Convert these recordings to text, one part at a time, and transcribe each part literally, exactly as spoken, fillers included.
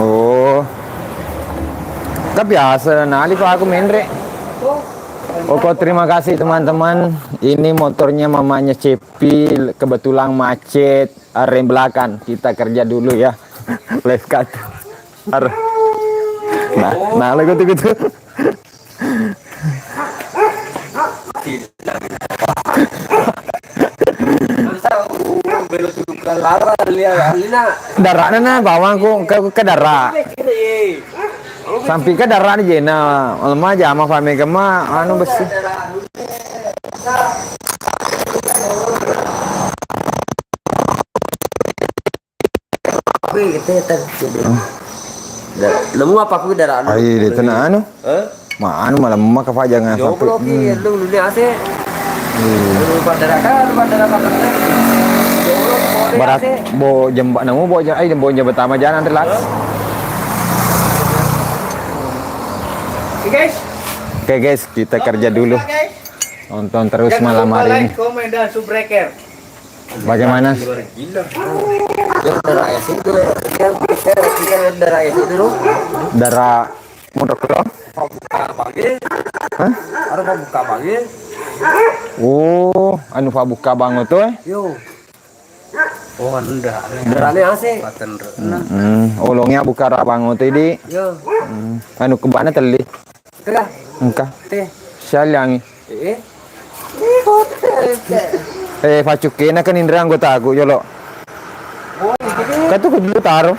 Oh. Tapi biasa nali kok aku menre. Oke, terima kasih teman-teman. Ini motornya mamanya Cepi, kebetulan macet. Rem belakang. Kita kerja dulu ya. Life cut. Ar. Nah, nah, lagi tuh gitu. Darana na bawang ku, ke, ke dara. Sampi ke dara di jena. Lema jama fame kema anu besi. Wih, kita ya, Tan. Nemu apa aku darah anu? Ai, dia tenang anu. Hah? Ma anu malam mah kafa jangan sampai. Jomblo ki, lu lu ni ase. Lu pada raka, lu pada raka. Barat bo jemba nemu bo jemba ai bo jemba tama jalan telat. Oke guys. Oke guys, kita kerja dulu. Nonton terus malam hari ini. Komen dan subscribe. Bagaimana? Yang darah es itu, yang kita, kita darah es itu, Bro. Darah motor lo? Buka bagi. Hah? Ada buka bagi. Oh, anu fa buka bango tu eh? Yo. Oh, anda. Darahnya ase. Paten. Hmm. Olongnya buka ra bango tu di. Yo. Hmm. Anu kebana teli. Tengah. Engka. Teh. Sialangi. Eh. Eh, pacukkena kan indra anggotaku jolo. Oh, iya. Katu ku dulu taro.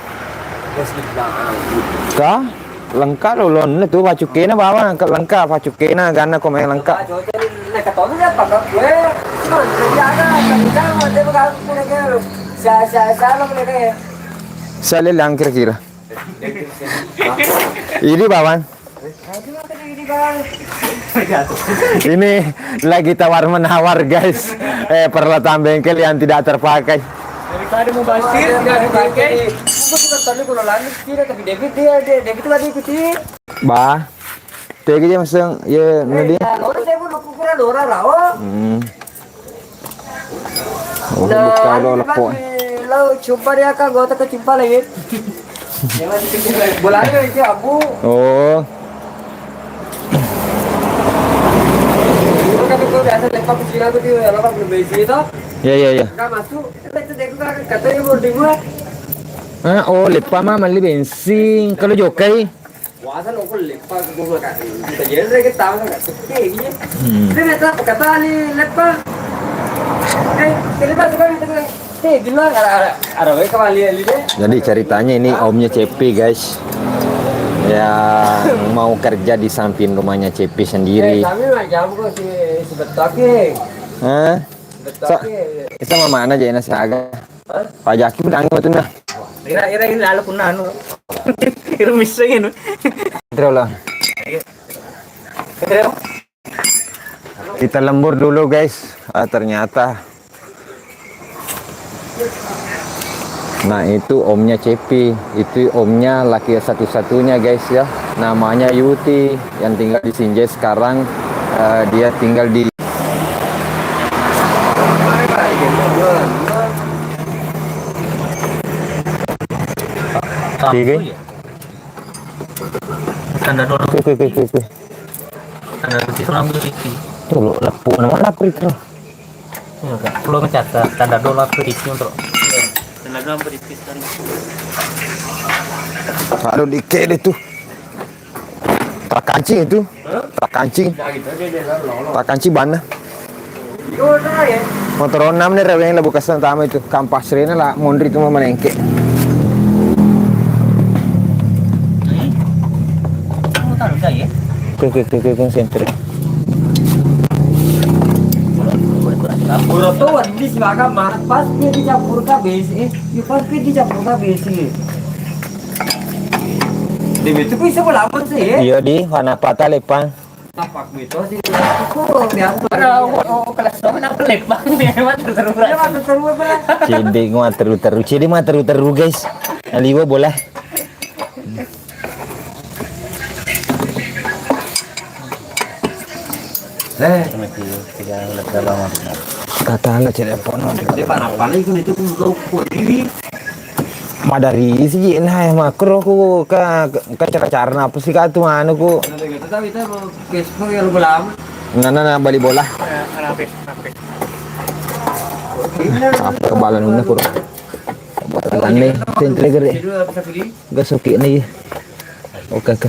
Ka lengka lolon tu pacukkena bawa lengka pacukkena ganna ko main lengka. Saya langkir kira. Ini bawang. Ini lagi tawar menawar guys. Eh, peralatan bengkel yang tidak terpakai. Daripada mau basir, tidak terpakai. Aku suka tadi kalau langit tidak tapi David dia dia David itu lagi ikuti. Bah. Tega je maseng ya nadi. Kalau saya pun ukuran orang rawa. Hmm. Oh, buka lo lepo. Lo coba dia kan gua tak kecimpa lagi. Bola itu aku. Oh. Itu kan itu biasa lepak ke Cina tuh dia lepak beli bensin itu. Ya ya ya. Kan masuk, itu itu dia kan katanya mau di gua. Ah, oh, lepa mah mali bensin. Kalau jokai. Wasa lo ko leppa ko maka. Kita jere ke tahu nggak seperti ini. Hmm. Dia nggak tahu kata ali leppa. Eh, terima kasih kan itu. Eh, gila, ada ada ada wae kembali ali deh. Jadi ceritanya ini omnya Cepi guys, yang mau kerja di samping rumahnya Cepi sendiri. Eh, kami mah jam kok si sebetulnya. Hah? Sa-, sama mana aja nasi aga. Hah? Pajaki pedang itu nah. Ira ira ini lalu punna anu. Ira missing ini. Terus lah. Terus. Kita lembur dulu guys. Ah, ternyata. Nah, itu omnya Cepi. Itu omnya laki satu-satunya guys ya. Namanya Yuti yang tinggal di Sinjai sekarang. Eh, dia tinggal di Tiga. Tanda dolar. Oke, oke, oke, oke. Tanda dolar itu lampu riki. Tuh, lo lepuk nama lapri, bro. Enggak, lo mencatat tanda dolar itu riki untuk. Tanda dolar itu riki tadi. Aduh, dikit deh tuh. Truk kancing itu. Hah? Truk kancing. Nah, gitu aja dia lalu, lalu. Truk kancing bana. Motor Honda meneh reweng lah bekas tama itu. Kampas rena lah mondri itu mau menengke. Kamu tahu enggak ya? Ke, ke, ke, ke, konsentrasi. Bro, tuh, di silakan, Mas. Pas dia dicampur K B S, eh. Ya, pas dia dicampur K B S, eh. Di itu bisa berlawan sih, ya? Iya, di mana patah lepang. Tapak itu sih, aku biasa. Ada, oh, oh, kelas dua kenapa lepang? Dia mah terus-terusan. Dia mah terus-terusan, Bang. Cedek mah teru-teru, cedek mah teru-teru, guys. Aliwa bola. Eh, kata anak cedek pono. Dia panas-panas itu, itu, itu, diri. Madari siji nah makro ku ka ka cara-cara apa sih katu anu ku. Nah, nah, nah, bali bola. Apa kebalan una kuro. Aneh, tentre gede. Gak suki nih. Oke, oke.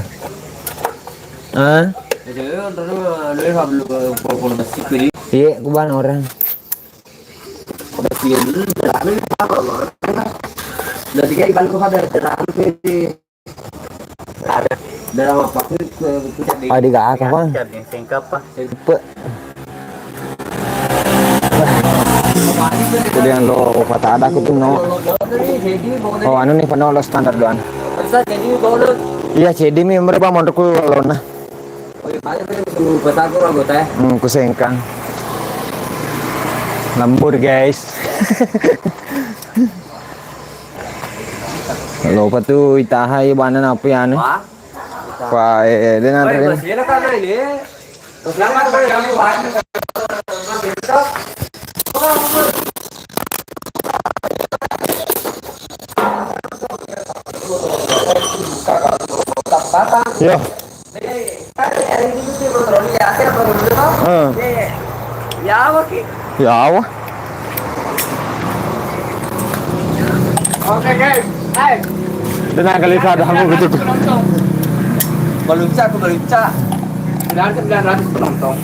Ah? Iya, ku bana orang. Anu, apa, Bang? Jadi kayak ikan kok ada, ada anu, kayak di, ada, ada apa tuh, ke, ke, di, Adi gak apa, Bang? Sengkap, Pak. Pe-, Kemudian lo patah ada aku tuh, no. Oh, anu nih, penolok standar doang. Iya, C D mi, mereka mau aku lo, nah. Hmm, kusengkang. Lembur, guys. Lopa tu itaha i bana napi anu. Wah. Pa, eh, eh, dia nanti. Yo. Heeh. Yawa ki. Yawa. Oke, guys. Hai. Tenang kali, ada kamu gitu. Penonton. Meluncak, aku meluncak. Sembilan ratus, sembilan ratus penonton.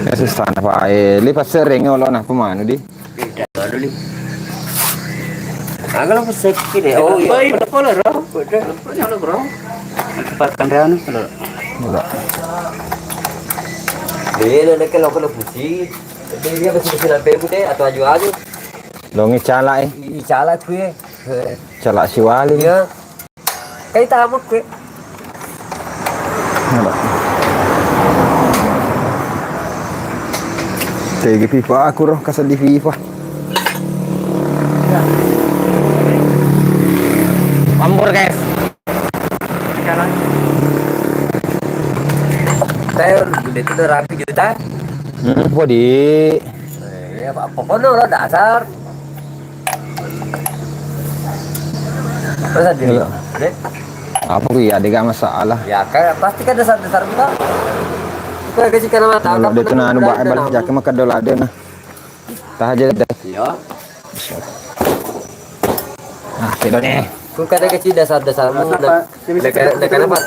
Ya, susah, Pak. Eh, li pas sering, ya Allah, nah, pemanu di? Beda dulu nih. Agak lo peseki deh. Oh, iya. Baik, apa lo, Bro? Beda. Apa lo, Bro? Tempat kendaraan lo. Enggak. Dia lo, dia kalau kena pusing. Dia, dia masih, masih lampe putih atau aju-aju. Dongi cala, eh. Ih, cala kue. Cala siwali. Iya. Kai tamu kue. Tegi pipa aku roh, kasar di pipa. Mambur, guys. Saya udah itu udah rapi gitu, ta? Hmm, podi. Eh, ya, apa, pokoknya lo dasar. Masa diri? Iya. Deh. Apa ku iya, dega masalah. Ya, kan pasti kan dasar-dasar kita. Itu agak sih karena mata. Kalau dia tuh anu, bae balik jaket mah kedol ada nah. Taha aja deh. Iya. Ah, tidak nih. Ku kada kecil dasar-dasarmu. Kenapa?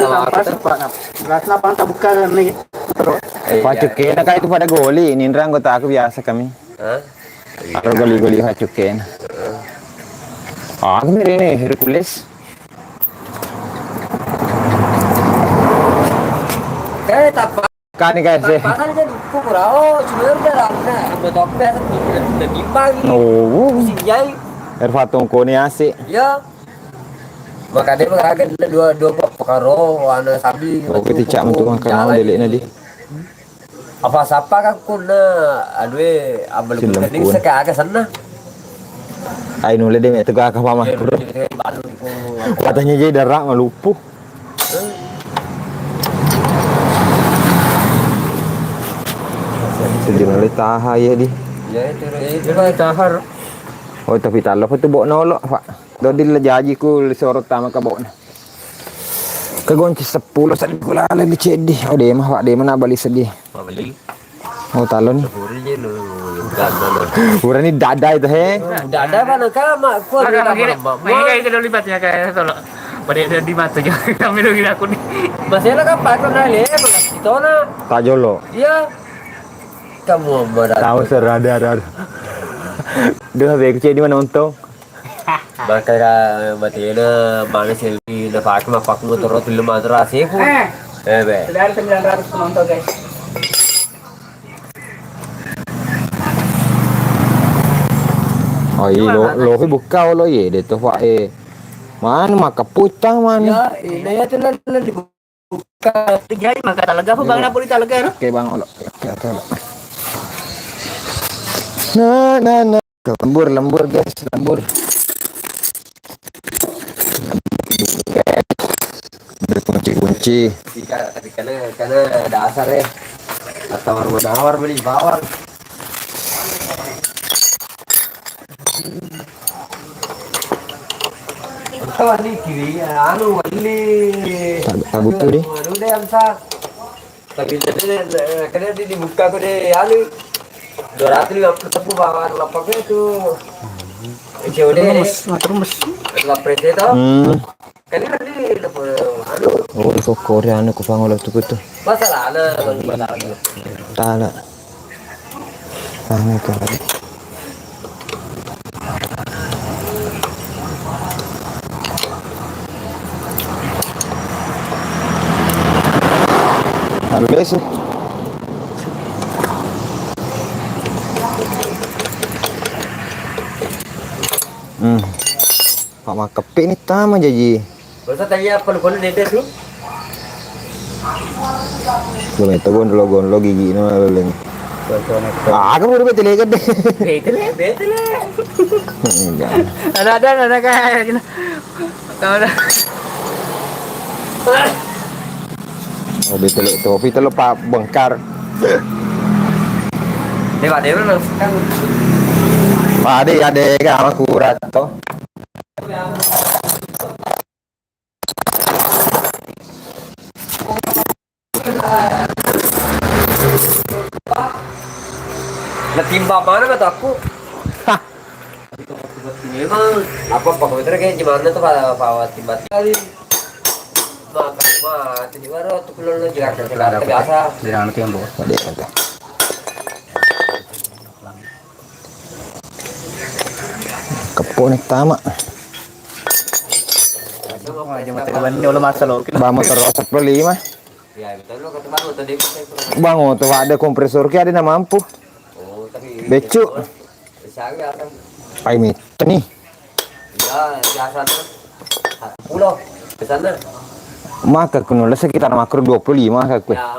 Kenapa tak buka nih? Iya. Pacu kena kayak itu pada goli. Ini anggota aku biasa kami. Hah? Aro goli-goli haccukken. Ah, aku ini Hercules. Eh, tapa-, kan, guys, eh. Pasal dia lupa, bro. Oh, cuma udah lah, nah, ambil topeng, udah, udah bimbang. Oh. Pusing jai. Erfatong koni asik. Ya. Makanya menghargai dua, dua pekaro, wana sabi. Oke, ticak untuk makan, jalan. Delik nadi. Apa sapa kan kunna, aduh, abel kuning seka aga senna. Ai nulle de me tega ka pama. Watanya je darak malupu. Sejumlah taha ya di. Ya itu, itu. Tahar. Oh, tapi talo apa tu bok nolok, Pak. Dodi la jaji ku li sorot tama ka bok na. Kegonci seppulo seddi ku laleng di ceddi. Oh, dema, Pak, dema na bali seddi. Mabeli. Oh, talo ni. Sepuri je lu, bukan, no, no. Urani dada itu, he. Dada, Pak, nak, Mak, kuat. Agak makin, makin kayak kedua libatnya kayak tolo. Pada di mata je. Kami dulu gila aku ni. Masih lah, Pak, aku nak lihat, Pak. Itu, nak. Tajolo. Iya. Kamu, Mak, tahu serada, ada. Duh, bek ceddi mana untung. Maka matena mana sih napake mappakku motoro tellu motoro aseku. Eh. Eh, be. Sudah ada sembilan ratus penonton, guys. Oh, iya, lo, lo bukka lo, iya, deh tuh, Pak, eh. Mana maka putang mana? Ya, iya, ya, tuh, lah, lah, dibuka. Jadi, maka talega apa, Bang? Iya. Napoli talega, no? Oke, Bang, olo. Oke, oke, olo. Nah, nah, nah. Lembur, lembur, guys, lembur. Berkunci-kunci. Tapi karena, karena dasar ya. Atau nawar beli bawang. Wali kiri, anu, wali. Tak, tak butuh deh. Anu deh, Amsa. Tapi jadi, eh, kena di, dibuka ko deh, anu. Dua ratus lima puluh tebu bawah lapaknya itu. C O D deh. Mas, mas, mas. Lapres itu. Hmm. Kena di, anu. Oh, di Korea anu, ku pangolo tuku tu. Masalah, ada, masalah. Tala. Sana itu. Habis. Hmm. Pak Makepe ini tama jaji. Masa tanya apa lu kono dede tu? Lu itu gondol-gondol gigi ini malah leleng. Ah, kamu udah betul ya gede. Betul ya, betul ya. Enggak. Ada, ada, ada kayak gini. Kamu udah. Oh, betul itu. Tapi itu lo Pak Bengkar. Dewa, dewa lo kan. Pak Ade, Ade, kamu kurang tuh. Natimbang mana mata aku? Hah. Memang apa apa komentar kayak gimana tuh, Pak, Pak, tiba-tiba. Maka mati di baru tuh, kalau lo Jakarta, Jakarta biasa. Jangan nanti yang bawa. Ada yang ada. Kepo ni tama. Aja mau masa lo. Bang, motor sepuluh lima. Ya, betul lo kata Bang, tadi. Bang, motor ada kompresor ki ada na mampu. Oh, tapi beccu. Bisa aja kan. Ai, mita ni. Ya, biasa tuh. Pulau ke sana. Maka kuno sekitar makro dua puluh lima ka kue. Ya,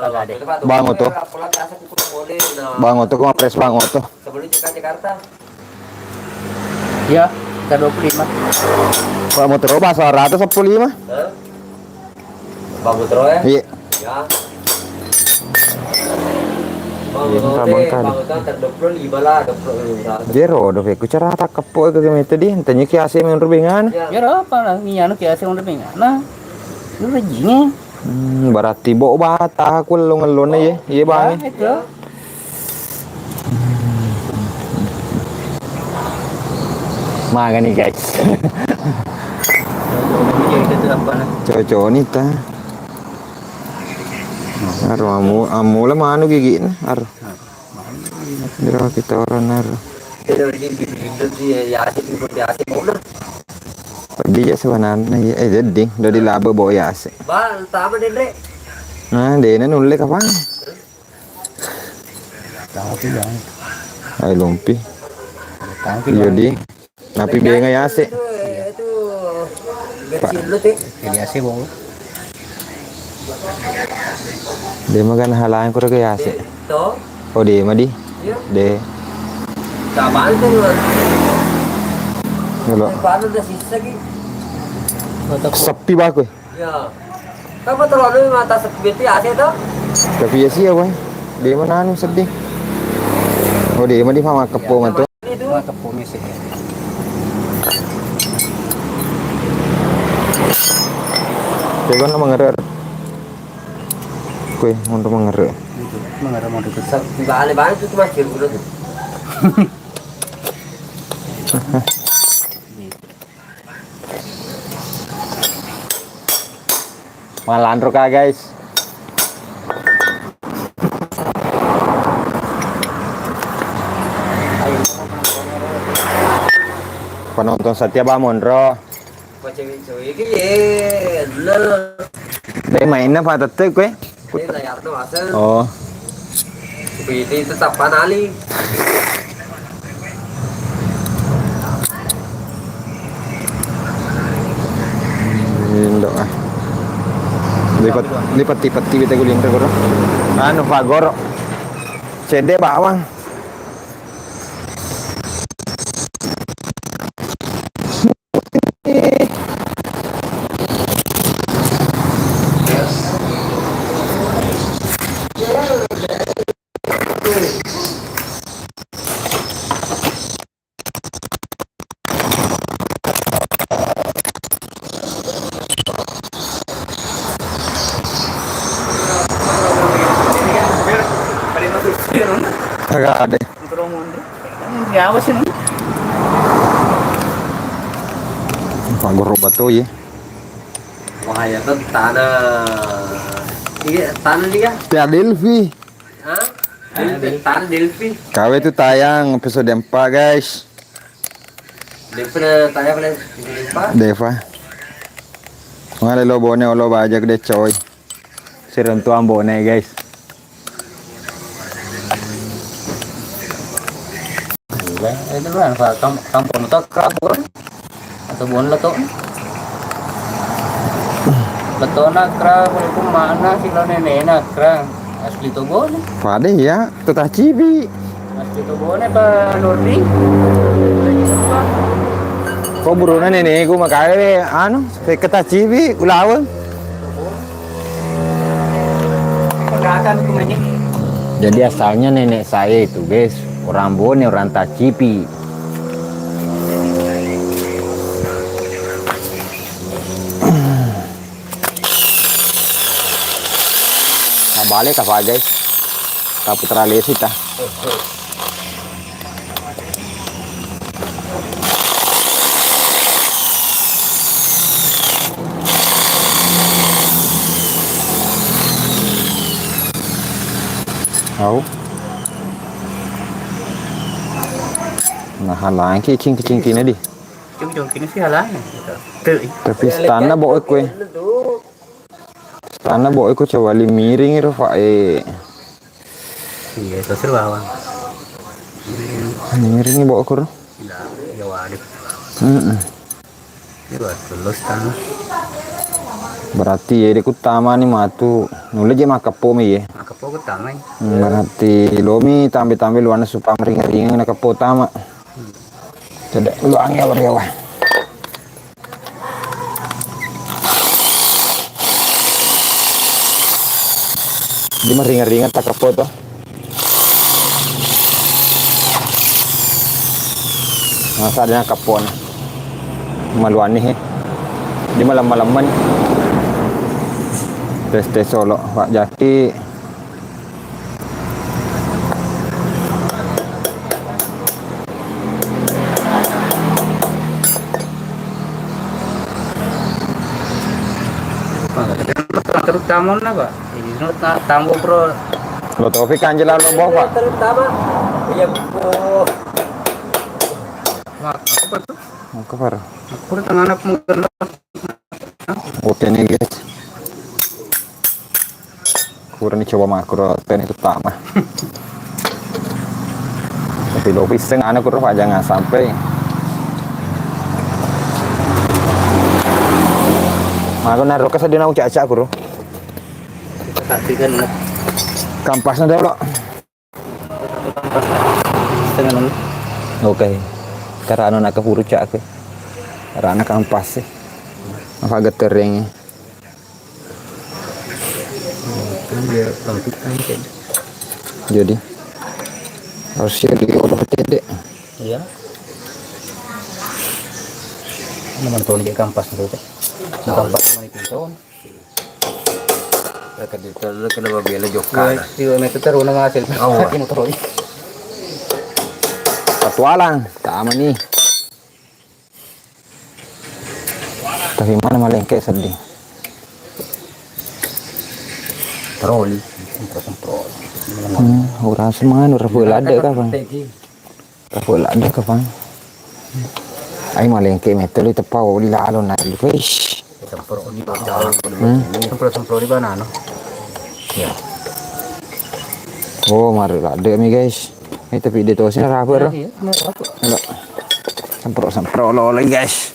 Bang, oto. Pulau biasa kuno boleh. Nah. Bang, oto, ku mapres Bang, oto. Sebelum ke Jakarta. Iya, kita dua puluh lima. Pak motor bahasa rata sepuluh lima. Hah? Bagus terus ya? Iya. Ya. Bagus terus, Bang, kan. Bagus terus, ter dua puluh lima lah, dua puluh lima. Jero, do, ku cara tak kepo ke mete di, tanya ki A C menurut bengan. Ya. Ya, apa lah, ni anu ki A C menurut bengan. Nah, lu rejingnya. Hmm, berarti bo bata aku lo ngelone ye, iya, Bang. Ya, itu. Magani, guys. Cocok ni ta. Aro amu, amula manu gigi na. Aro. Iro kita orang aro. Dia sebenarnya ya, eh, jadi udah dilaba bawa ya asik. Bang, tama deh, Dre. Nah, dena nulle kapang. Tahu sih, Bang. Ai lompi. Tahu sih, iya, Bang. Di. Napi benga yase. Itu, itu bensin lu, Tik. Jadi yase, Bang. Dia mah kan halangan kurang ke yase. Itu. Oh, dia mah di. Iya. De. Kapan tuh, Bang? Dulu. Kapan udah sisa, Ki? Sepi baku. Ya. Kan motor anu mata sepi beti A C to? Tapi ya sih ya, Bang. Dia mana anu sedih. Oh, dia mah di mama kepo mah tuh. Itu. Mama kepo misi. Coba nama ngerer. Kue, mau mengerer. Itu, mengerer mau deket. Balik-balik itu masih udah tuh. Malanro ka, guys. Penonton setia ba monro. Deh, mainna pa tette kue. Ini layar tuh, Mas. Oh. Supaya itu tetap panali. Indo ah. Lipat, lipat, lipat, lipat, gulung, gulung. Anu, pagoro. Cede bawang. Agak ada. Ini apa sih, Nun? Pak Guru Batu ya. Wah, ya, tuh tanah. Iya, tanah dia. Philadelphia. Hah? Delphi, tana Delphi. Kawe tu tayang episode empat, guys. Delphi udah tayang oleh Delphi. Deva. Ngale lo bone olo baja gede coy. Siruntuang bone, guys. Iya, itu kan, Pak, kam-, kampung tu kerap, kan? Atau bon leto. Letona kra, walaupun mana sila nenekna kra. Asli to bone. Pada iya, tetap cibi. Asli to bone, Pak Nurdi. Ko buruna nenekku makanya, anu, saya ketacibi, ulaweng. Jadi asalnya nenek saya itu, guys, orang Bone, orang Tacipi. Nah, balik apa, guys? Tak putra lesi tah. Au. Nah, halang ki cingki-cingkina di. Cuma cingkina sih halang. Tuh. Tapi stanna bawa kue. Tanah bo iko coba li miring iro, Pak, eh. Iya, itu seru, Bang. Miring bo kuro. Iya, iya, waduh. Heeh. Iya, waduh, terus tanah. Berarti ya, deku tama ni matu. Nulle je makkepo mi ye. Makkepo ku tama, ya. Hmm, berarti lomi tambe-tambe luana supaya meringan-ringan na kepo tama. Cedde luangi apa dia, wah. Dia mah ringan-ringan tak kepo to. Masa ada kepo na. Maluan ni, he. Dia malam-malaman. Tes-tes solo, Pak Jaki. Terutama na, Pak. Ini no ta-, tambo pro. Lo topi kanjela lo bawa, Pak. Terutama. Iya, Bu. Mak, apa tuh? Apa, Pak? Aku tengah anak muda. Oke nih, guys. Kurang dicoba makro ten itu tama. Tapi lo piseng anu kuro, Pak, jangan sampai. Aku naruh ke sedina ucak-ucak kuro. Kita saksikan, lah. Kampasnya dulu. Setengah enam. Oke. Karena anak keburu cak ke. Karena kampas sih. Apa getereng? Kan biar lengkap kan, kan. Jadi harusnya di order tede. Iya. Ini mantul di kampas dulu, teh. Kampas mana itu? Kede terus kena babela jokka. Iya, itu terus nama hasil. Oh. Ini motor. Petualang, tama nih. Tapi mana malengke sedih. Troli, semprot-semprot. Hmm, ora semanu, ora bola ada kapan. Rapo ladde kapang. Ai malengke metto li teppa oli lalo na li. Weish. Sempro ni ba. Hmm. Sempro, sempro ni ba nano. Ya. Oh, mari ladde mi, guys. Eh, tapi de tosi rapo ro. Iya, iya, mau apa? Enggak. Sempro, sempro lo lagi, guys.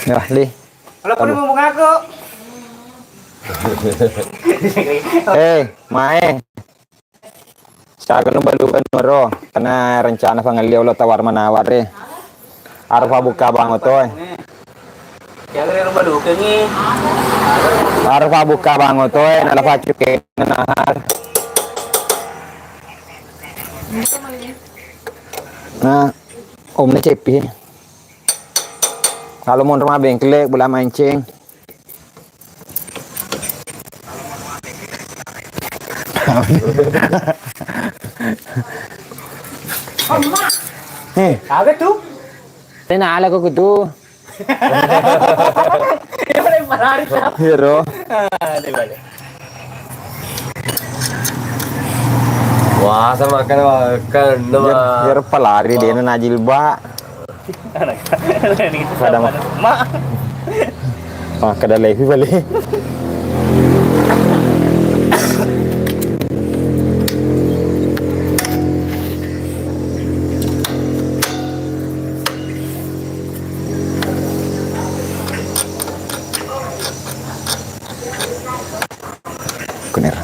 Ya, li. Kalau perlu mau ngaku. Eh, mae. Siaga nu balukan ro, karena rencana pangelli olo tawar menawar e. Arfa buka bango toe. Siaga ro balukan ni. Arfa buka bango toe, nala pacu ke nahar. Nah, om ne cepi. Kalau mau rumah bengkel, bola mancing. Eh. Apa tuh? Tena ala kok itu. Iya, boleh marah. Iya, ro. Ah, dia balik. Wah, sama kan, kan, Yer, yer pelari dia na jilbab. Pada ma-, ma. Makkeda lefi bali. Kunir.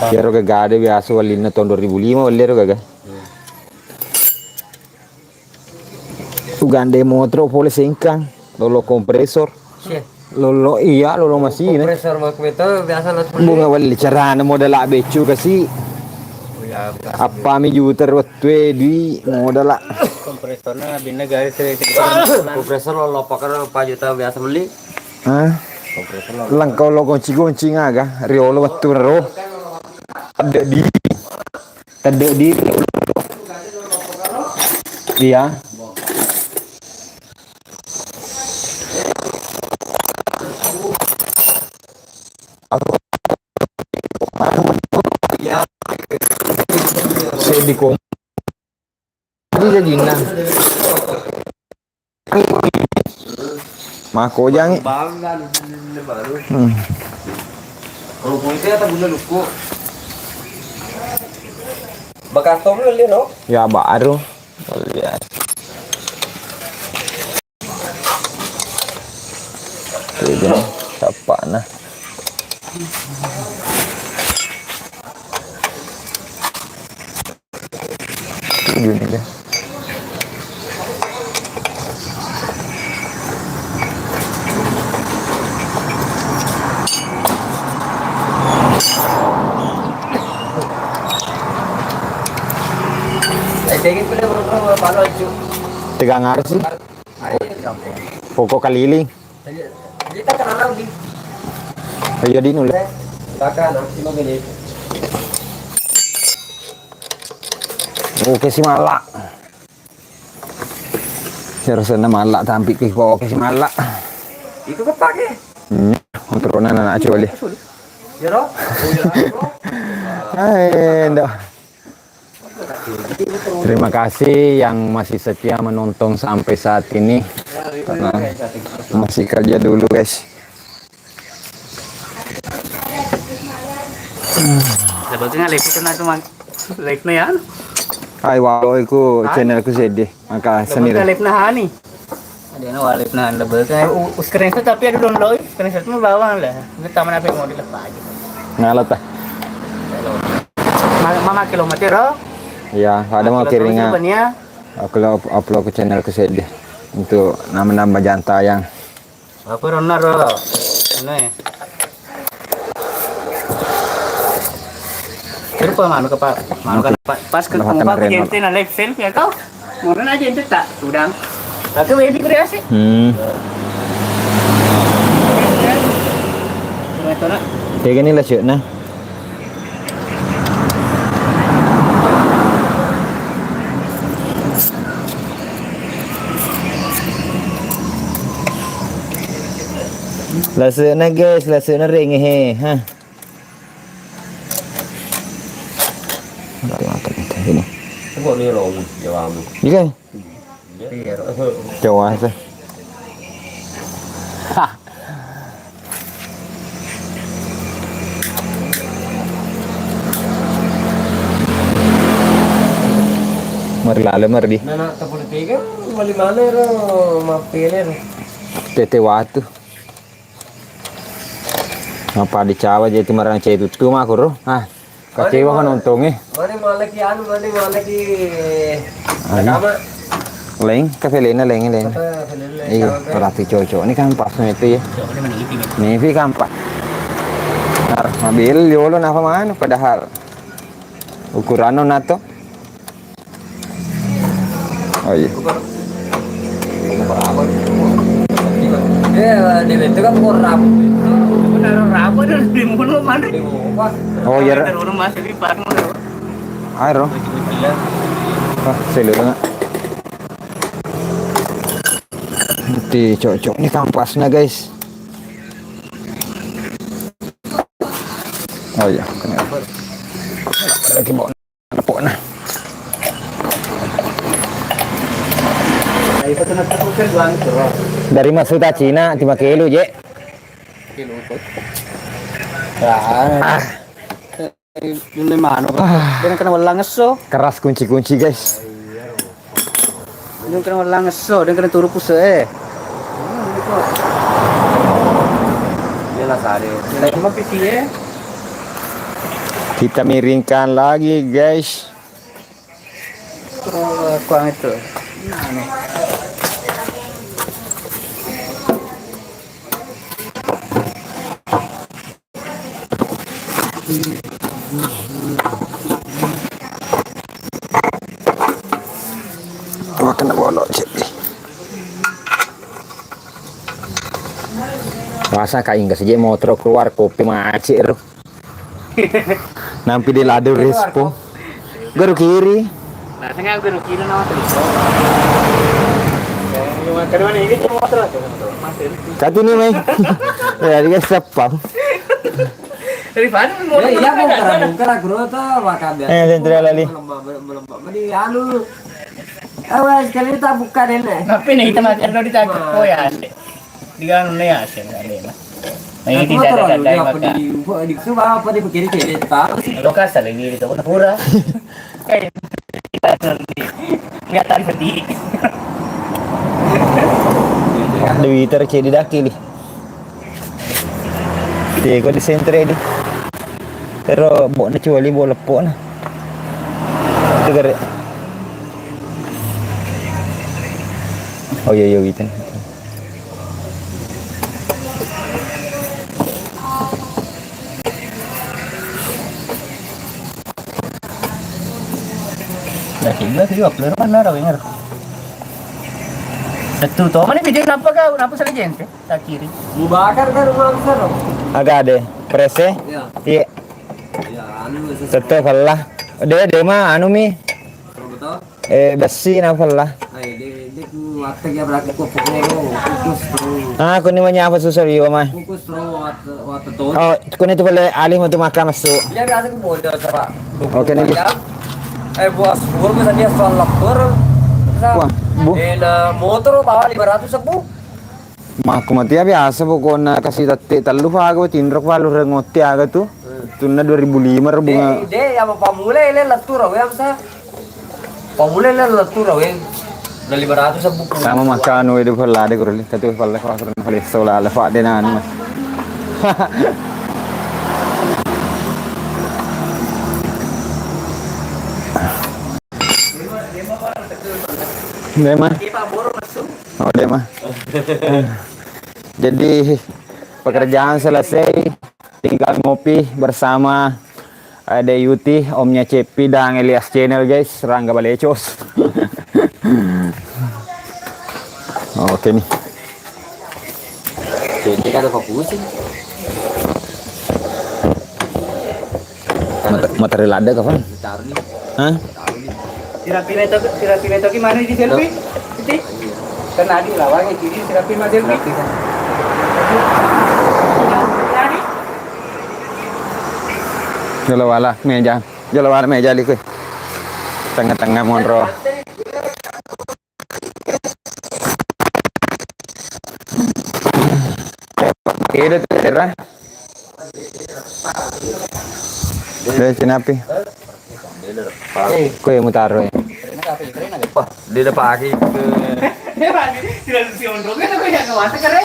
Iyaro gaga de biasa wellinna tahun dua ribu lima welli ero gaga. Ugande motoro pole sengkang, lolo kompresor. Cie. Lolo, iya, lolo masih ne. Kompresor mako itu biasa lo. Bunga welli carana modal beccu kasi. Oh, iya, bekas. Apa mi juta wettu e dui modal. Kompresorna binne gari se-, kompresor lo, lo pakar empat juta biasa beli. Hah? Kompresor lo. Langkau lo gonci-gonci ngaga, riolo wettu ro. Ada di. Tedde di. Iya. Seddi kom. Jadi jajinna. Mako jangi. Bangga di sini baru. Hmm. Kalau kulit ya tak guna luku. Bekas tom lu, no? Ya, baru. Lihat. Jadi, siapa nah? Tujuh nih, ya. Tegang harus sih. Pokok keliling. Ayo di nule. Oke si mala. Harusnya mala tampik ki oke si mala. Itu kepake. Hmm, untuk anak-anak coba lihat. Jero? Hai, ndak. Terima kasih yang masih setia menonton sampai saat ini. Karena masih kerja dulu, guys. Sebetulnya live itu nanti mang-, live-nya ya. Hai, walau iku channelku sedih. Maka seni. Live-nya Hani. Ada yang wallet nah, double kan. U-, u-, screenshot tapi ada download, screenshot mau bawang lah. Ini taman apa yang mau dilepas aja. Ngalat ah. Ma-, mama kilometer, oh. Iya, ada mau kilometer kiringan. Sebenarnya. Aku lo up-, upload ke channelku sedih untuk nambah-nambah jam tayang. Apa ronna ro? Ini. Rupa manu ke pa-, manu ke pa-, pas ke, pas ke jente na live selfie ya kau. Murna aja ente tak udang. Tapi wedi kreasi. Hmm. Tega ni lah cek nah. Lasena guys, lasena renge he. Ha. Mati, mati, mati. Ini. Coba ni lo, jawamu. Iya. Iya. Coba sih. Hah. Mari lale, mari di. Nah, nak tepung tiga, beli mana ro, mampir ro. Tete watu. Ngapa dicawa jadi marang cai tuttu mah, kuro? Ah, kecewa kan untungnya. Mane malaki anu, mane malaki. Anu. Pertama. Leng, kafe lena leng, leng. Kafe lena, iya, kafe. Berarti cocok. Ini kan pas nih itu ya. Cocok, ini mana itu, nih? Nevi kan pas. Nah, mobil yolo napa mana? Padahal ukuran nato. Oh iya. Eh, di itu kan mau rabu. Benar rabu ada di mana mana. Oh iya. Ada rumah sini, Pak. Air, oh. Ah, selu tengah. Nanti cocok nih kampasnya, guys. Oh iya, kena. Lagi bawa nepoknya. Dari Masuta Cina, lima kilo, je. Ah. Eh, nulle mano. Ah. Dia kena welang esso. Keras kunci-kunci, guys. Dia kena welang esso, dia kena turu puse, eh. Dia lah sare. Dia cuma pisi, eh. Kita miringkan lagi, guys. Oh, kuang itu. Anu. Wah, kena bolok, cek. Masa kainga saja motor keluar, kopi macet, ro. Nampi di lado respo. Garu kiri. Nah, saya garu kiri nama tuh. Cuma kedua ini cuma motor aja, motor. Masih. Satu nih, Mai. Ya, dia sepam. Daripada mau. Ya, iya, bongkar, bongkar, aku tuh makan dia. Eh, sentral lali. Melemah, melemah, melemah. Mending anu. Awas, sekali tak buka deh, nih. Tapi nih, kita makan dulu di tangkap. Oh, ya, Ande. Di anu nih, ya, sih, Ande, nah. Nah, ini tidak ada tandai maka. Di, di, itu apa, di kiri, kiri, tahu sih. Lo kasar lagi, itu pura. Kayak, kita tuh di, nggak tahu sedih. Dewi tercedi daki, nih. Iya, kok di sentre di. Pero bo na cuali bo lepo na. Itu gare. Oh iya, iya, gitu. Nah, sehingga sih waktu itu mana orang dengar. Satu to, mana video kenapa kau? Kenapa salah gente? Takiri. Mubakar kan rumah besar, dong? Agak ada. Prese? Iya. Iya. Iya, anu, sesuai. Tetep lah. Dia, dia mah anu mi. Betul? Eh, besi napa lah? Ai, dia, dia ku watta ya berarti ku pukul, fokus terus. Ah, aku ini mah nyapa susah, iya, mah. Fokus terus, watta, watta tuh. Oh, aku ini tuh boleh alih untuk makan masuk. Iya, biasa ku bodoh, coba. Oke, nih. Eh, buas, gua bisa dia soal lapar. Wah, bu. Eh, nah, motor bawa lima ratus ribu. Makku matia biasa pokokna kasi tette tellu paga tinro palu rengotti aga tu. Tunna dua ribu lima ro bunga. De, de, ya pamule le lettu rawe amsa. Pamule le lettu rawe. Na lima ratus buku. Sama makkanu edu pella de kurli. Tatu pella kura kura pella sola le fa de nanu. Memang. Oh, dia mah. Jadi, pekerjaan selesai, tinggal ngopi bersama Ade Yuti, omnya Cepi dan Elias Channel, guys, Rangga Balecos. Oke nih. Jadi kada fokusin. Mata-, materi ladde kapan? Taruh nih. Hah? Taruh nih. Sirapine to, sirapine to gimana di selfie? Titik. Kan adi lawangnge kiri sirapin ma selfie. Sirapi kan. Tadi. Jolo wala meja. Jolo wala meja liku. Tengah-tengah monro. Ede tera. Deh, sinapi. Ko yang mutaro ya. Wah, dia udah pakai ke. Dia pakai, tidak si ondrongnya tapi yang kewasa keren.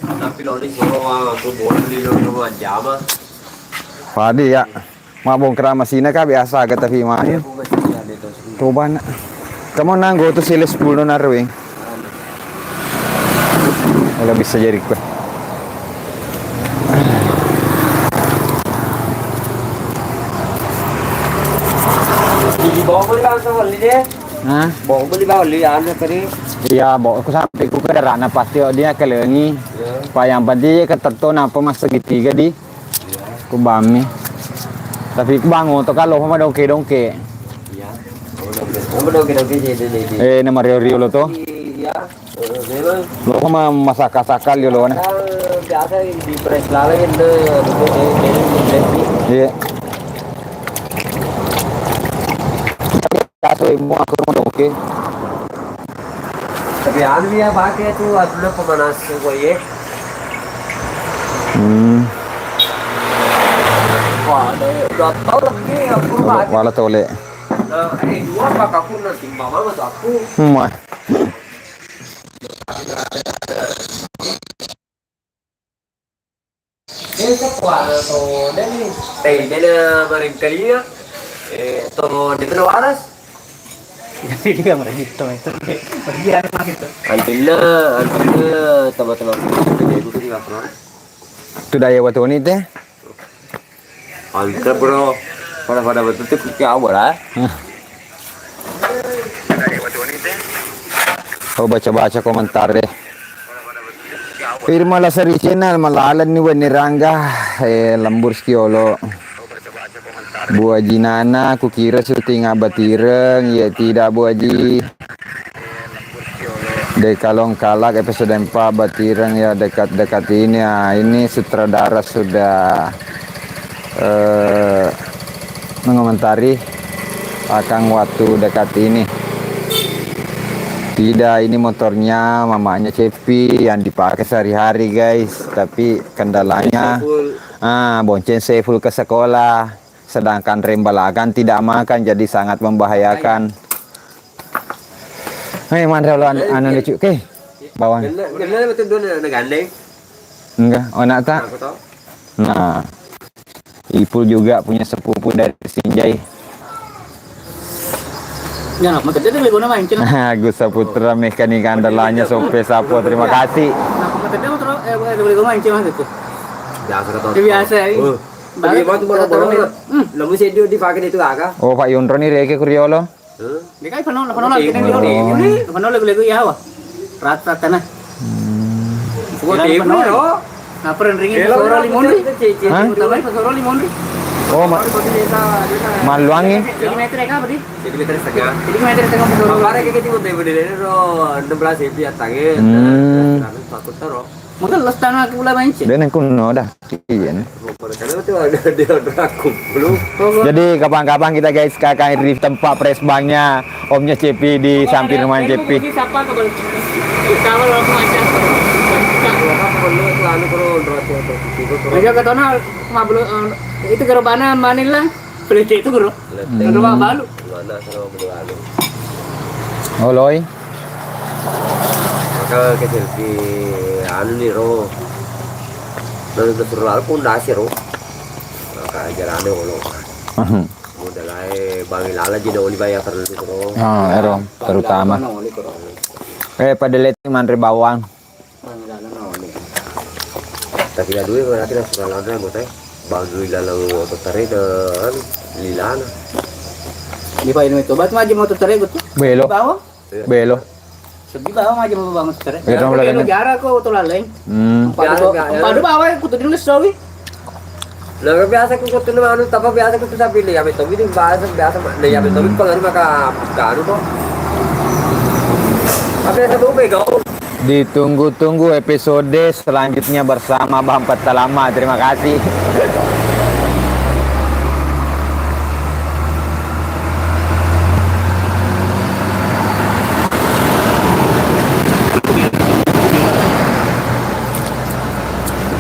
Tapi lo di solo, aku boleh di lo, lo jama. Padi ya. Mabbongkara masina ka biasa aga tapi main. Aku masih ada itu. Coba nak. Kamu nanggo tu sile sepuluh narwing. Kalau bisa jadi kue. Di bawah boleh langsung beli deh. Hah? Bo beli bawang li anu tadi. Iya, bo, aku sampai ku ke darana pasti dia kelengi. Iya. Pak, yang penting dia ketetto napa mas segitiga di. Iya. Ku bami. Tapi ku bangun to kalau sama dongke-dongke. Iya. Oh, dongke. Sama dongke-dongke jadi ini. Eh, nama rio-rio lo to. Iya. Lo ma-, masaka-saka liolona. Biasa di press laleng itu, itu, itu, itu. Iya. Biasa ibu aku mau oke. Tapi anu ya pakai tuh, anu pemanas kok ya. Hmm. Wah, ada, udah tahu lagi aku pakai. Wala tole. Nah, eh, dua apa aku nanti mama tuh aku. Hmm. Eh, kuala to, deni. Eh, dena maringkalia. Eh, to, dena waras. Jadi dia mereka itu, itu. Pergi hari mah gitu. Antinna, antinna, teman-teman. Jadi itu di lapor. Tu daya watoni teh. Antre, bro. Pada-pada betul tuh ke awal, ah. Oh, baca-baca komentar deh. Firman Lasari Channel, malaleng ni wenni rangga, eh, lembur skiolo. Bu Haji Nana, kukira syuting Abah Tireng. Ya tidak, Bu Haji. Dekalong Kalak episode empat, Batireng ya, dekat-dekat ini. Ah, ini sutradara sudah, eh, mengomentari akan waktu dekat ini. Tidak, ini motornya mamanya Cepi yang dipakai sehari-hari, guys. Tapi kendalanya, ah, bonceng Saiful ke sekolah. Sedangkan rem balagan tidak makan, jadi sangat membahayakan. Hei, manre lo an-, anu lucu. Oke, bawang. Gandeng, gandeng betul dua na gandeng. Enggak, oh, nak tak? Aku tahu. Nah, Ipul juga punya sepupu dari Sinjai. Ya, maka dia lebih guna main cina. Agus Saputra, mekanik andalanya Sope Sapo. Terima kasih. Nah, maka dia motor, eh, lebih guna main cina itu. Biasa kata. Biasa ya. Tapi emang tuh motor-motor, hmm, lo mesti dia dipakai itu agak. Oh, Pak Yunro nih, Reke Kuriolo. Hah? Dia kan pernah, pernah lagi kan dia. Ini pernah lagu-lagu ya, wah. Rata-rata nah. Hmm. Gua dia pernah, bro. Nah, pernah ringin. Pasoro lima ribu. Hah? Utama pasoro lima ribu. Oh, ma-, maluangi. Jadi meter ya, apa, di? Jadi meter setengah. Jadi meter setengah pasoro. Apa ada kayak gitu, motor model ini, bro? Enam belas ribu ya, tangan. Hmm. Takut terus. Maka lo setengah kula main cek. Dia nengkuno dah. Iya nih. Jadi kapan-kapan kita, guys, akan di tempat press banknya omnya Cepi di samping rumah Cepi. Aja ke sana, mablu, eh, itu gerobana manila, pelete itu guru. Gerobak balu. Mana sama beli balu. Oh, loi. Maka ke selfie anu nih, ro. Dari ke Surulal pun dasi, ro. Maka jalan deh, lo. Modal ae bangi lala jadi oli bayar terus, ro. Ah, ero, terutama. Eh, pada letting manre bawang. Tapi la due berarti langsung lalang mo te. Bang dui lalang motor tare de anu lilana. Di pa ini coba tu aja motor tare gitu. Belo. Bawa. Belo. Sedih bawa aja mau bangun tare. Belo jara ko to laleng. Hmm. Padu bawa aku tuh dulu sawi. Nah, biasa ku kutu anu, tapi biasa ku bisa pilih ya betul ini bahasa biasa mak. Nah, ya betul kalau maka kanu kok. Tapi ada mau bego. Ditunggu-tunggu episode selanjutnya bersama Bang Petalama. Terima kasih.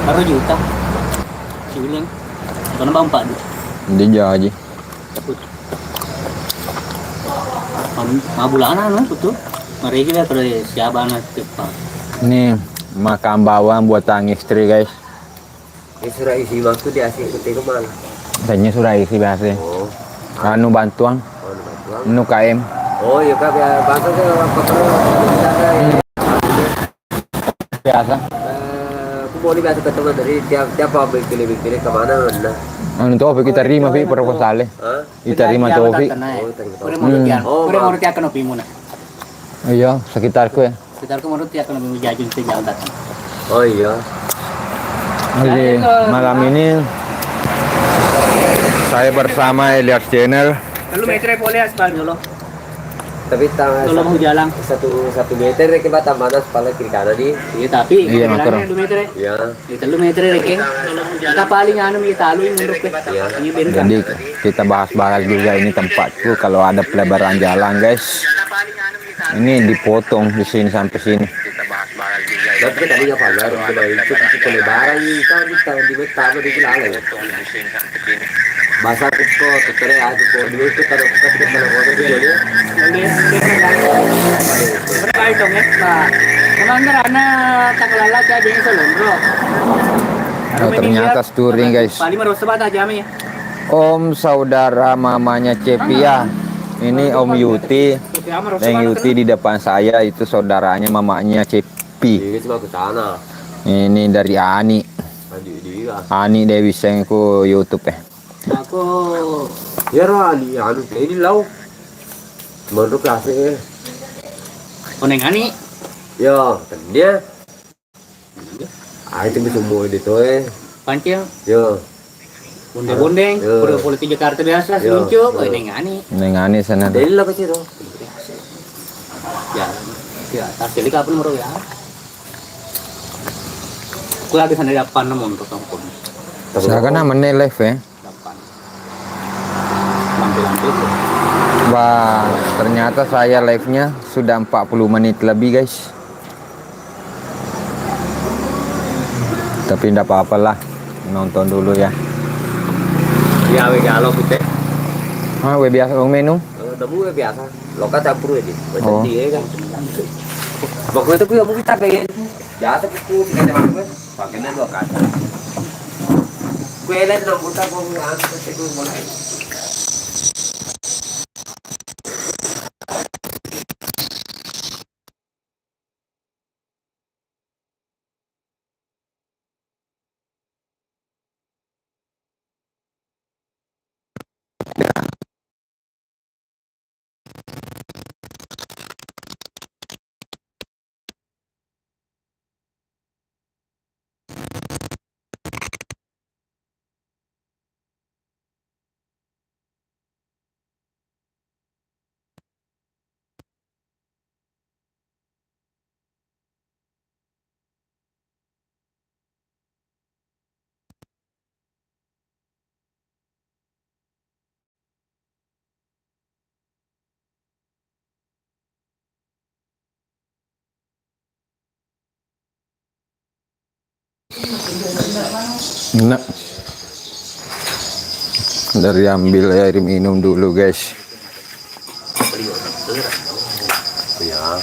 Baru juta. Siulang. Kono Bang Pak. Di jaji. Mabulana anu betul. Mereka kalau siapa anak cepat. Nih, makan bawang buatan istri, guys. Ini surat isi waktu di asing kutego mana? Tanya surat isi biasa. Oh. Anu bantuan. Oh, anu bantuan. Nu K M. Oh, iya, Kak, ya, bantu ke apa perlu? Biasa. Eh, aku Pokoknya biasa ketemu dari tiap, tiap apa, bengkel-bengkel ke mana, mana? Anu, Tofi, kita terima, Fi, proposal e. Hah? Kita terima, Tofi. Oh, terima. Pura mau tiang, oh, pura mau tiang kena pimuna. Iya, sekitarku ya. Sekitarku menurut tiang kena pimu jajing sih jauh datang. Oh iya. Oke, malam ini saya bersama Elias Channel. Lalu meter boleh aspal dulu. Tapi ta-, Kalau mau jalan. Satu, satu meter ya, kita tambah aspal kiri kanan nih. Iya, tapi iya, jalannya makro. Dua meter ya. Iya. Di telu meter ya, Keng. Kita paling anu, kita aluin mundur ke. Iya. Ini bentang. Jadi kita bahas-bahas juga ini tempatku kalau ada pelebaran jalan, guys. Ini dipotong di sini sampai sini. Tapi tadi apa? Harus coba itu, itu pelebaran ini, kita di tahun di betapa di Cilala ya. Bahasa aku kok, tutere aku kok, dulu itu pada buka tiga puluh orang itu jadi. Mereka itu ya, Pak. Memang karena tak kelala kayak biasa loh, bro. Oh, ternyata touring, guys. Paling merusak banget aja, Mi. Om saudara mamanya Cepi ya. Ini Om Yuti. Yang Yuti di depan saya itu saudaranya mamanya Cepi. Ini cuma ke sana. Ini dari Ani. Ani Dewi Seng ku YouTube ya. Aku. Ya, ro, Ali, anu, ini lau. Menurut kasih ya. Oneng Ani. Ya, dia. Ah, itu bisa mau di to, eh. Pancing. Ya. Bondeng-bondeng, ya. Pura politik Jakarta biasa, ya, seluncup, ya. Oneng Ani. Oneng Ani sana. Dari lah ke situ. Ya, ya, tak jadi kapan mau ya. Aku lagi sana di apa, nemu untuk kampung. Silakan, nah, menit live ya. Gampang. Lampu-lampu itu. Wah, ternyata saya live-nya sudah empat puluh menit lebih, guys. Tapi ndak apa-apalah, nonton dulu ya. Ya, we galo pute. Ah, we biasa, we menu? Eh, temu we biasa. Loka campur ya, di. Oh. Dia kan. Pokoknya tuh, ya, mungkin tak kayak biasa, tuh, tiga jam, we. Pakainya dua kali. Gue liat nomor tak, gue ngantuk, gue mulai. Nah, dari ambil air minum dulu, guys. Iya.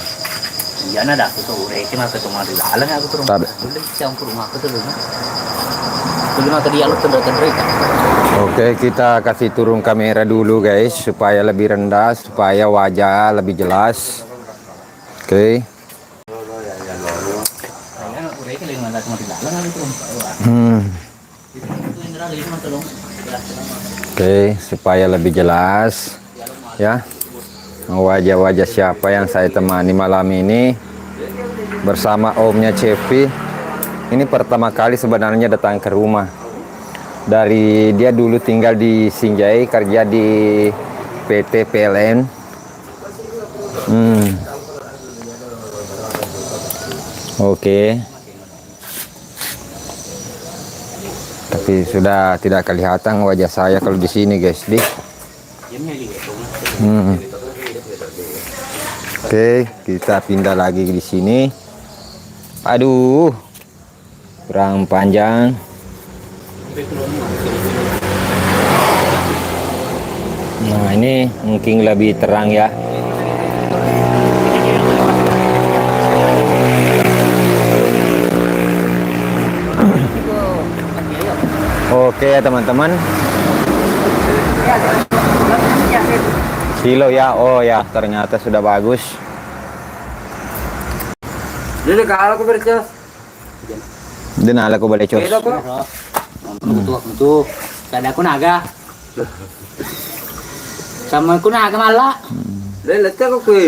Iya, nah, dah, aku tuh, eh, cuma ketemu di dalam, aku tuh rumah. Tabe. Dulu campur rumah aku tuh dulu. Dulu mah ke dia lu tendra-tendra itu. Oke, kita kasih turun kamera dulu, guys, supaya lebih rendah, supaya wajah lebih jelas. Oke. Iya, udah, ini nggak cuma di dalam, aku tuh rumah. Hmm. Oke, supaya lebih jelas ya. Wajah-wajah siapa yang saya temani malam ini bersama omnya Cepi. Ini pertama kali sebenarnya datang ke rumah. Dari dia dulu tinggal di Sinjai, kerja di P T P L N. Hmm. Oke. Tapi sudah tidak kelihatan wajah saya kalau di sini, guys, di. Hmm. Oke, kita pindah lagi di sini. Aduh, kurang panjang. Nah, ini mungkin lebih terang ya. Oke ya, teman-teman. Silo ya, oh ya, ternyata sudah bagus. Ini kalau aku bercas. Denala ko bale cos. Beda ko. Untuk, untuk. Kada ku naga. Sama ku naga mala.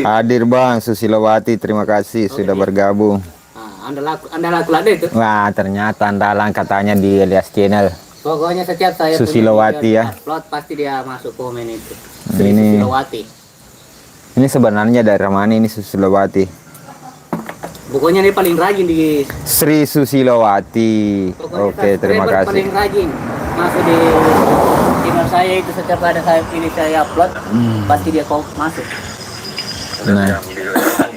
Hadir Bang Susilowati, terima kasih sudah bergabung. Ah, andalaku, andalaku lada itu. Wah, ternyata andalan katanya di Elias Channel. Pokoknya setiap saya punya video upload, pasti dia masuk komen itu. Ini Susilowati. Ini sebenarnya daerah mana ini, Susilowati? Pokoknya dia paling rajin di Sri Susilowati. Pokoknya Oke, terima kasih. Paling rajin masuk di channel saya itu, setiap ada saya ini saya upload, pasti dia kok masuk. Nah.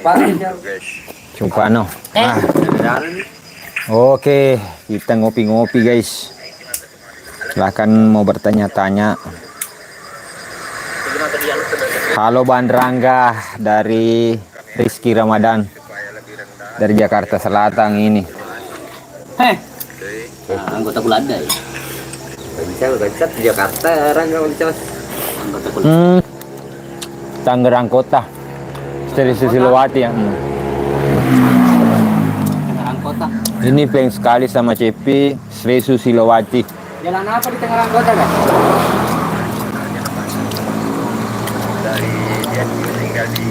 Pak, Cupano. Eh. Ah. Oke, kita ngopi-ngopi, guys. Silahkan mau bertanya-tanya. Halo Bang Rangga dari Rizky Ramadan dari Jakarta Selatan ini. Heh. Nah, anggota Belanda ya. Bisa, bisa di Jakarta orang kalau bisa. Anggota Belanda. Hmm. Tangerang Kota. Sri Susilowati ya. Hmm. Tangerang Kota. Ini fans sekali sama Cepi, Sri Susilowati. Jalan apa di Tangerang Kota, kan? Dari dia tinggal di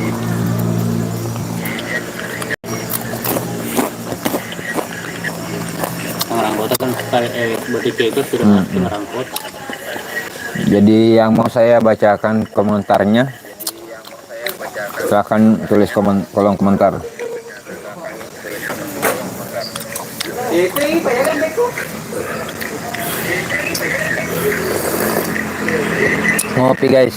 Tangerang Kota kan, eh, berarti itu sudah Hmm. Tangerang Kota. Jadi yang mau saya bacakan komentarnya, silahkan tulis komen, kolom komentar. Ngopi, guys.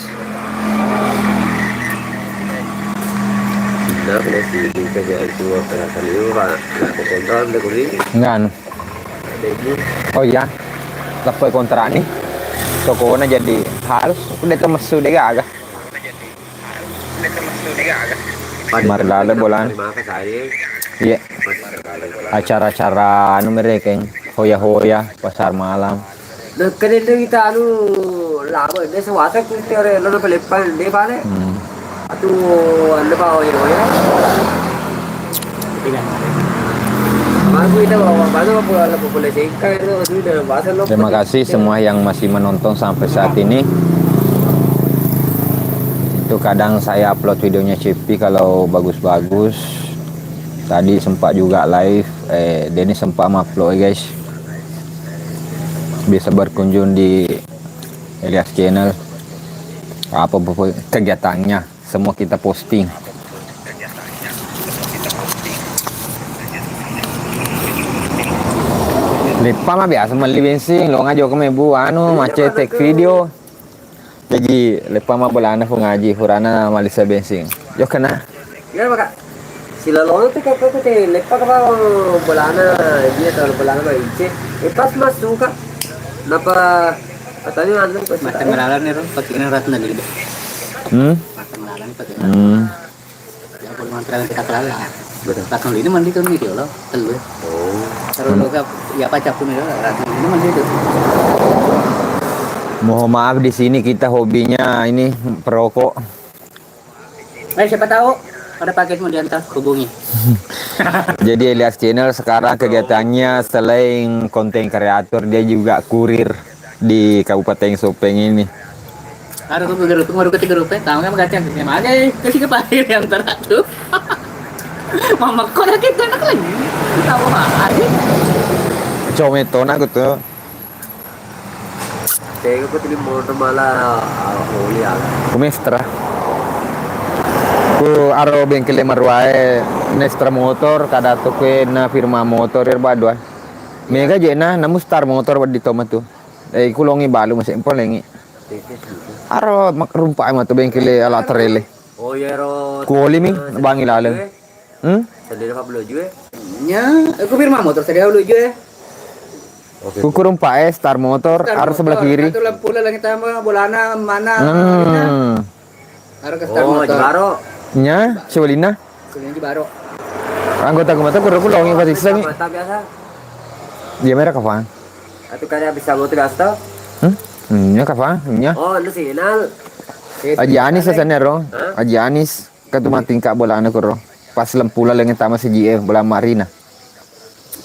Enggak, anu. Oh iya, leppoi kontra ni. Tokona jadi halus, udah itu messu deh gaga. Mari lale bolan. Iya. Acara-acara anu mereka yang hoya-hoya, pasar malam. Nah, kene itu kita anu lama, dia sewasa ku tiare lo na pelepan, dia balik. Hmm. Atu anda bawa ya, ya. Baru kita bawa, baru bawa, bawa, bawa, bawa, Terima kasih semua yang masih menonton sampai saat ini. Itu kadang saya upload videonya Cepi kalau bagus-bagus. Tadi sempat juga live, eh, Denny sempat upload, guys. Bisa berkunjung di Elias Channel. Apa, apa kegiatannya? Semua kita posting. Leppa ma biasa melli bensin, lo ngajo ke mebu anu macet take video. Jadi leppa ma bolana fu ngaji, furana malisa bensin. Yo kena. Iya maka. Silalono tu kok kok te leppa ka bolana dia tahu bolana ma ice. Eh, pas masuk kak. Napa katanya anu pas. Mata melalan nih, Ron, pakai ini ratna gitu. Hmm? Mata melalan pakai. Hmm. Ya, kalau mantra kita kelala. Betul. Takkan ini mandi kan video lo, telu. Oh. Kalau lo gak, ya apa capun ya, takkan ini mandi itu. Mohon maaf, di sini kita hobinya ini perokok. Eh, siapa tahu ada paket mau diantar, hubungi. Jadi Elias Channel sekarang kegiatannya selain konten kreator, dia juga kurir di Kabupaten Sopeng ini. Ada tuh grup, baru ketiga grup, tahu kan, kacang, ya, mana, eh, kasih ke Pak Iri antara tuh. Mama kok ada kita anak lagi? Tahu, Pak Iri. Cometona aku tuh. Tega ko tuli motor mala, ah, oli aga. Ku mestra. Ku aro bengkel maruae mestra motor, kada to kuena firma motor er badua. Mega jena namu star motor di toma tu. Eh, ku longi balu masih empo lengi. Aro mak-, rumpa matu bengkel ala terele. Oh, iya, ro. Ku oli mi, eh, bangi laleng. Hmm? Sedih apa belum juga? Nya, aku firma motor sedih belum juga. Oke. Kukurung pae star motor, star harus sebelah motor, kiri. Satu lampu lah, langit sama, bolana mana? Hmm. Harus ke star motor. Jibaro. Nya, Sewelina. Sewelina Jibaro. Anggota ku mata kudu ku longi pasti sengi. Mata biasa. Dia merah kapan? Atau kalian bisa motor biasa tau? Hmm? Hmm, nya kapan? Nya. Oh, itu sinyal. Aji Anis sana ro. Hah? Aji Anis. Kan tu mati ka bolana kuro. Pas lempula lengen tama seji e bola Marina.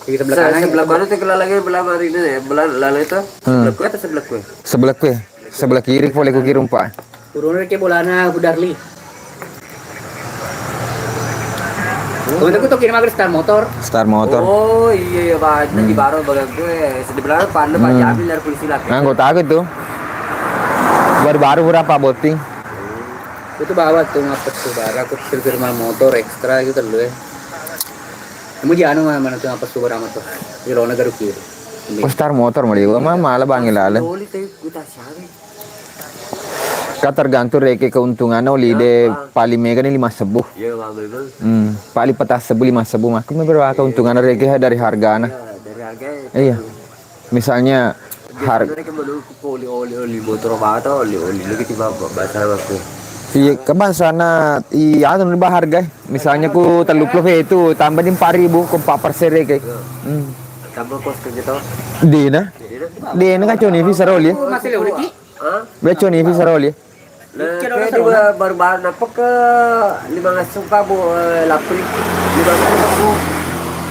Di sebelah kanan, sebelah kanan tuh, kalau lagi belah mari ini ya, belah lalu itu. Hmm. Sebelah kue atau sebelah kue? Sebelah kue. Sebelah kiri, pole ku kiri, Pak. Turun ke bolana Budarli. Untuk itu kiri mager Star Motor. Star Motor. Oh iya, iya, Pak. Itu di baru bagian gue. Sebelah Pak, ada Pak Jamil dari polisi lah. Nah, gue tahu itu. Baru-baru berapa botting? Itu bawa tuh ngapa tuh, bara aku firma motor ekstra itu telu ya. Kamu jangan mana tuh apa suara amat tuh. Di lona garu kiri. Oh, Star Motor mali. Gua mah malah bangi lale. Oli teh, gua tak sabe. Ka tergantung reke keuntunganna oli de paling mega ni lima sebbu. Iya, Bang, betul. Hmm, paling petang sebbu, lima sebbu mah. Kamu berapa keuntungan reke dari hargana? Iya, dari harga. Iya. Misalnya har- Biasanya kan menurutku oli-oli, oli motor bata, oli-oli lagi tiba bahasa aku. Iya, kan bangsana, iya, anu, bah, harga. Misalnya ku tellu puluh itu tambah di empat ribu, ku empat persen reke. Iya. Hmm. Tambah kos kerja tau. Dina. Dina. Dina kan cuma nifi saroli. Masih lewat. Hah? Bia coni fi saroli. Nah, kayak di ba-, baru-baru nappa ke lima belas suka, Bu, eh, lapri. Lima belas suka, Bu.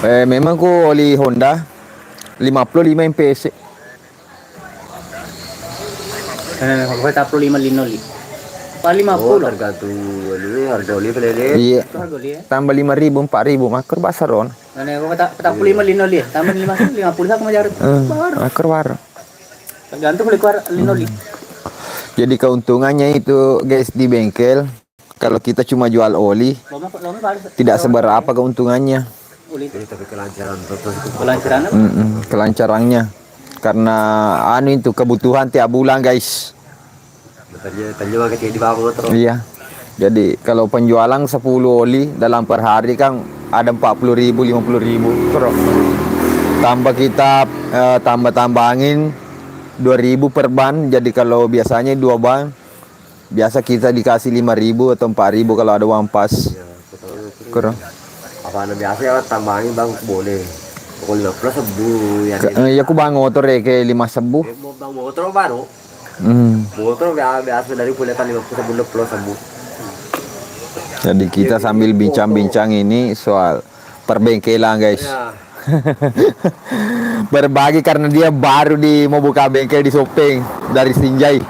Eh, memang ku oli Honda lima puluh lima M P S. Eh, aku tak perlu lima lino li. Apa lima puluh? Oh, tergantung oli, harga oli pele de. Iya. Itu harga oli ya? Tambah lima ribu, empat ribu, makar basar on. Nah, aku tak, tak perlu lima lino li. Tambah lima puluh, lima puluh aku majar. Eh, makar baru. Tergantung beli keluar lino li. Jadi keuntungannya itu, guys, di bengkel, kalau kita cuma jual oli, tidak seberapa keuntungannya. Oli itu. Tapi kelancaran, terus kelancaran. Mm-mm, kelancarannya. Karena anu itu kebutuhan tiap bulan, guys. Tanya, tanya maka di bawah motor. Iya. Jadi kalau penjualan sepuluh oli dalam per hari kan ada empat puluh ribu, lima puluh ribu, Bro. Tambah kita, eh, tambah-tambah angin dua ribu per ban. Jadi kalau biasanya dua ban, biasa kita dikasih lima ribu atau empat ribu kalau ada uang pas. Iya, betul. Kurang. Apa anu biasa ya, tambahin, Bang, boleh. Pokoknya lima puluh sebbu ya. Ke, eh, ya, ku bang motor ya, ke lima sebbu. Eh, mau bang motor baru. Hmm. Motor bia-, biasa dari kuliah kan lima puluh sebbu, lima puluh sebbu. Jadi kita sambil bincang-bincang ini soal perbengkelan, guys. Ya. Berbagi karena dia baru di mau buka bengkel di Sopeng dari Sinjai.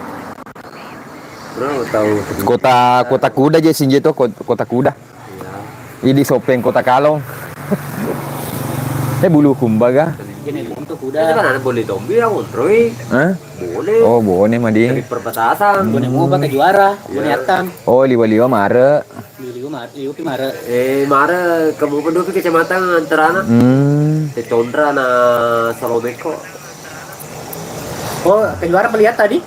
Bro, tahu. Kota, kota kuda je Sinjai tuh, kota, kota kuda. Iya. Idi Sopeng Kota Kalong. Eh, Bulukumba ga? Jenis untuk kuda. Itu kan ada boleh zombie ya, kontrol. Hah? Boleh. Oh, boleh mah di. Dari perbatasan. Boleh mau pakai juara, boleh atang. Oh, liwa-liwa mare. Liwa-liwa mare, liwa pi mare. Eh, mare, kamu penduduk kecamatan antarana. Hmm. Tondra na Salomeko. Oh, kejuara peliat tadi?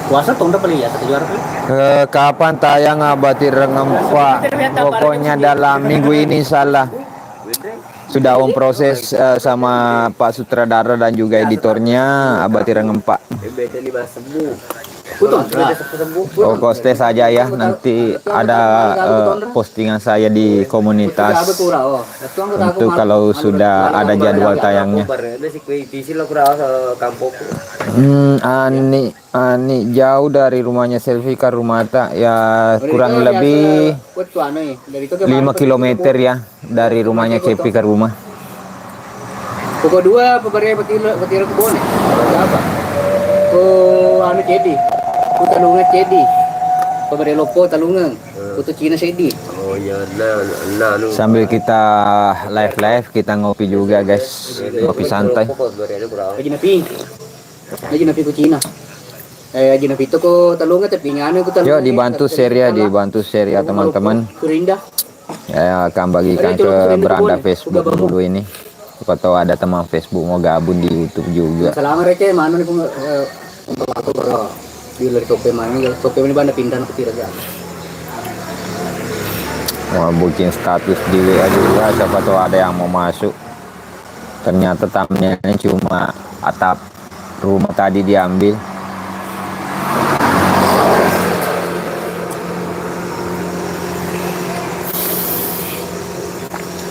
Puasa tongda peliat kejuara peliat. Eh, kapan tayang Abati Rengempa? Pokoknya dalam minggu ini, insyaallah. Sudah on proses, eh, sama Pak Sutradara dan juga editornya, Abati Rengempa. Betul. Oh, kostes aja ya, nanti ada, eh, postingan saya di komunitas. Tentu kalau sudah ada jadwal tayangnya. Hmm, Ani, Ani jauh dari rumahnya Selfie ke rumah tak? Ya, kurang lebih lima kilometer ya. Dari rumahnya Cepi ke rumah. Pokok dua, pabare patiro, patiro ku Bone. Apa? Ku anu Cedi. Ku Talungang Cedi. Pabare Loppo Talungang. Ku tu Cina Sedi. Oh iya, nah, nah, lu. Sambil kita live-live, kita ngopi juga, guys. Ngopi santai. Aji napi. Aji napi ku Cina. Eh, aji napi to ku Talungang, tapi nganu ku Talungang. Yuk, dibantu share ya, dibantu share ya, teman-teman. Kurinda. Ya, akan bagikan ke beranda Facebook dulu ini. Siapa tahu ada teman Facebook mau gabung di YouTube juga. Salama reke, manu ni pung, eh, aku bro. Di luar Tope manu, Tope ini banda pindah ke Tiraga. Mau bikin status di W A juga, siapa tahu ada yang mau masuk. Ternyata thumbnailnya cuma atap rumah tadi diambil.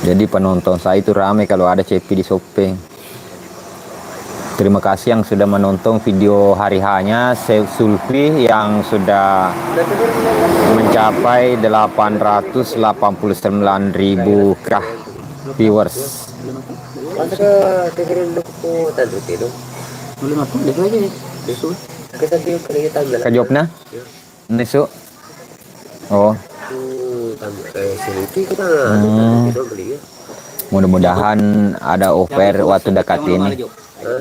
Jadi penonton saya itu ramai kalau ada Cepi di Sopeng. Terima kasih yang sudah menonton video hari hanya Chef Sulfi yang sudah mencapai delapan ratus delapan puluh sembilan ribu kah. viewers. Masa ke pikirin dukku tantu tidur. Boleh makan, dia aja. Besok. Kita dia kerja tanggal. Kajopna? Iya. Nesu. Oh. Tuh, tanggal, eh, selfie kita Hmm. Kita beli ya. Mudah-mudahan ada offer waktu dekat ini. Hah?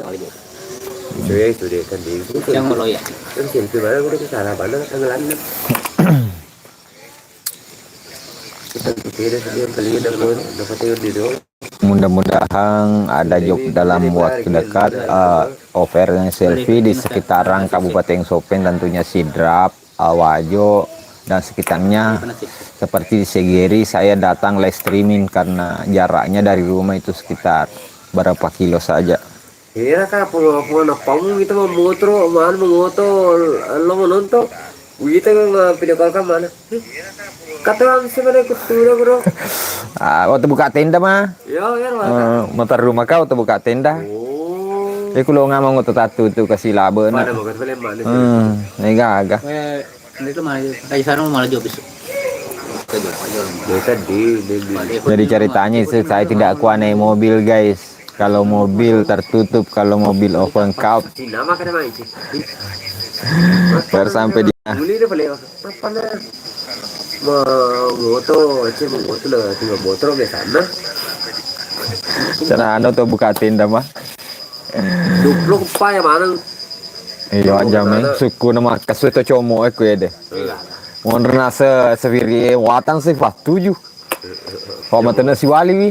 Itu ya, itu dia kan di itu. Yang mau ya. Kan selfie mana udah kesana mana tanggalannya. Kita pikir dia beli dapat dapat yang di doang. Mudah-mudahan ada job dalam waktu dekat, eh, offer yang selfie di sekitaran Kabupaten Sopeng, tentunya Sidrap, eh, Wajo, dan sekitarnya. Seperti di Segeri, saya datang live streaming karena jaraknya dari rumah itu sekitar berapa kilo saja. Iya, Kak, polo, polo, nappamu kita mau motor, mana mau motor, lo mau nonton. Wita ma video call kan mana? Kata langsung pada ikut dulu, bro. Ah, waktu buka tenda mah. Ya, ya, Mas. Eh, motor rumah kau waktu buka tenda. Oh. Iku lo ngamang waktu tatu tu kasih laba na. Pada bukan film mana sih? Hmm, mega aga. Eh, ini tuh mana itu? Kayak sana malah jawab besok. Kita jual, jual. Ya, tadi, dia, dia. Jadi ceritanya itu saya tidak kuat naik mobil, guys. Kalau mobil tertutup, kalau mobil open cup. Cina mah kada main, Ci. Baru sampai di Buli dia paling apa na? Mau moto, Ci, mau moto lah, tinggal motor biasa na. Cara anu tuh buka tenda mah. Duplok pa ya mana? Iya, aja men. Suku nama kasu itu como aku ya deh. Iya. Mau nasa seviri watang sih pas tujuh. Kok matena siwali wi.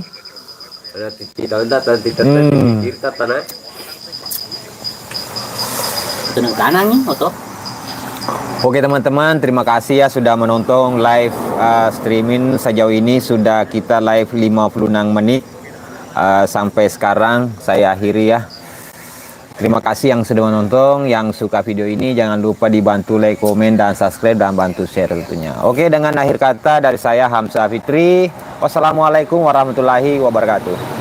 Ada titi daun tata tita Hmm. Titi tata na. Tenang tanang nih, oto. Oke teman-teman, terima kasih ya sudah menonton live, eh, streaming sejauh ini. Sudah kita live lima puluh enam menit. Eh, sampai sekarang saya akhiri ya. Terima kasih yang sudah menonton, yang suka video ini jangan lupa dibantu like, komen, dan subscribe, dan bantu share tentunya. Oke, dengan akhir kata dari saya Hamzah Fitri. Wassalamualaikum warahmatullahi wabarakatuh.